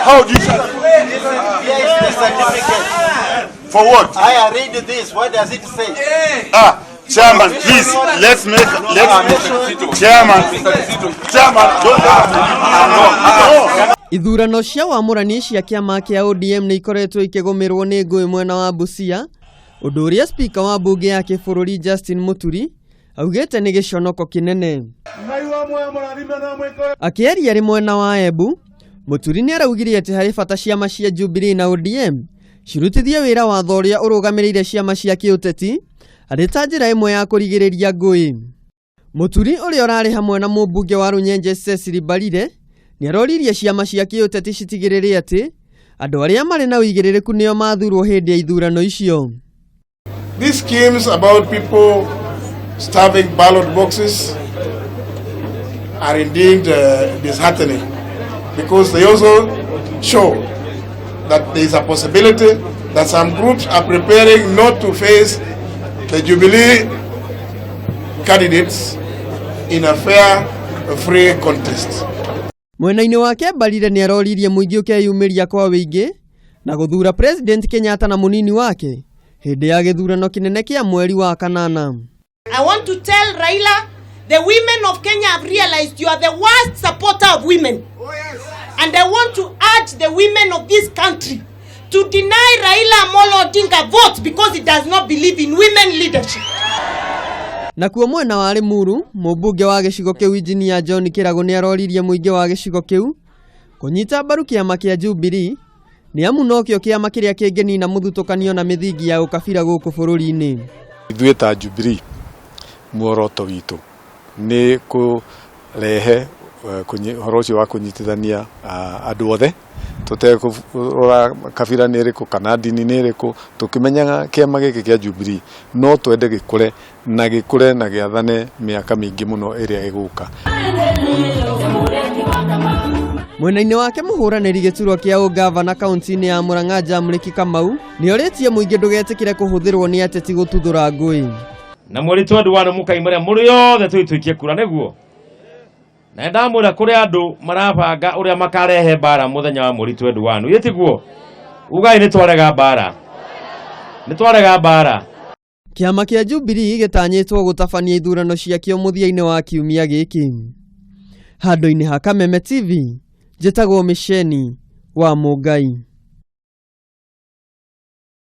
How do you shut? Here is the certificate. For what? I read this. What does it say? Ah, Chairman, please, let's make, let's, Chairman, Chairman, don't, no, no. Ithurano cia wamũrani cia kĩama kĩa ODM nĩ ikoretwo ikĩgũmĩrwo nĩ ngũĩ mwena wa Busia, ũndũ ũrĩa spika wa mbunge ya kĩbũrũri Justin Muturi augĩte nĩ gĩconoko kĩnene. Akĩaria arĩ mwena wa Embu, Muturi nĩ araugire atĩ harĩ bata ciama cia Jubilee na ODM cirutithie wĩra watho ũrĩa ũrũgamĩrĩire ciama cia kĩũteti arĩ ta njĩra ĩmwe ya kũrigĩrĩria ngũĩ. Muturi ũrĩa ũrarĩ hamwe na mũmbunge wa Runyenje Cecily Mbarire nĩ aroririe ciama cia kĩũteti citigĩrĩre atĩ andũ arĩa marĩ na ũigĩrĩrĩku nĩo mathurwo hĩndĩ ya ithurano icio. These schemes about people stuffing ballot boxes are indeed disheartening because they also show that there is a possibility that some groups are preparing not to face the Jubilee candidates in a fair, free contest. Mwena-inĩ wake Mbarire nĩ aroririe mũingĩ ũkeyumĩria kwa wĩingĩ na gũthura President Kenyatta na mũnini wake hĩndĩ ya gĩthurano kĩnene kĩa mweri wa kanana. I want to tell Raila, the women of Kenya have realized you are the worst supporter of women. And I want to urge the women of this country to deny Raila Amolo Odinga votes because he does not believe in women leadership. Nakuo mwena wa Limuru, mũmbunge wa gĩcigo kĩu Injinia John Kĩragũ nĩ aroririe mũingĩ wa gĩcigo kĩu kũnyita mbaru kĩama kĩa Jubilee nĩ amu nokĩo kĩama kĩrĩa kĩngĩnina mũthutũkanio na mĩthingi ya ũkabira gũkũ bũrũri-inĩ. Ithuĩ ta Jubilee muoroto witũ nĩ kũrehe ũhoro ũcio wa kũnyitithania andũ othe tũtekũrora kabira nĩ ĩrĩkũ kana ndini nĩ ĩrĩkũ, tũkĩmenyaga kĩama gĩkĩ kĩa Jubilee no twende gĩkũre na gĩkũre na gĩathane mĩaka mĩingĩ mũno ĩrĩa ĩgũka. Mwena-inĩ wake mũhũranĩri gĩturwa kĩa ũngavana kaunti-inĩ ya Murang'a Jamriki Kamau nĩ orĩtie mũingĩ ndũgetĩkĩre kũhũthĩrwo nĩ ateti gũtuthũra ngũĩ. Na mweri 21 mũkaimĩra mũrĩ othe tũgĩtũikie kura nĩguo na ndamwĩra kũrĩ andũ marabanga ũrĩa makarehe mbara mũthenya wa mweri 21 ĩ tiguo ugai nĩ twarega mbara, nĩ twarega mbara. Kĩama kĩa Jubilee gĩtanyĩtwo gũtabania ithurano ciakĩo mũthia-inĩ wa kiumia gĩkĩ. Handũ-inĩ ha Kameme TV, njĩtagwo Mĩceni wa Mũngai.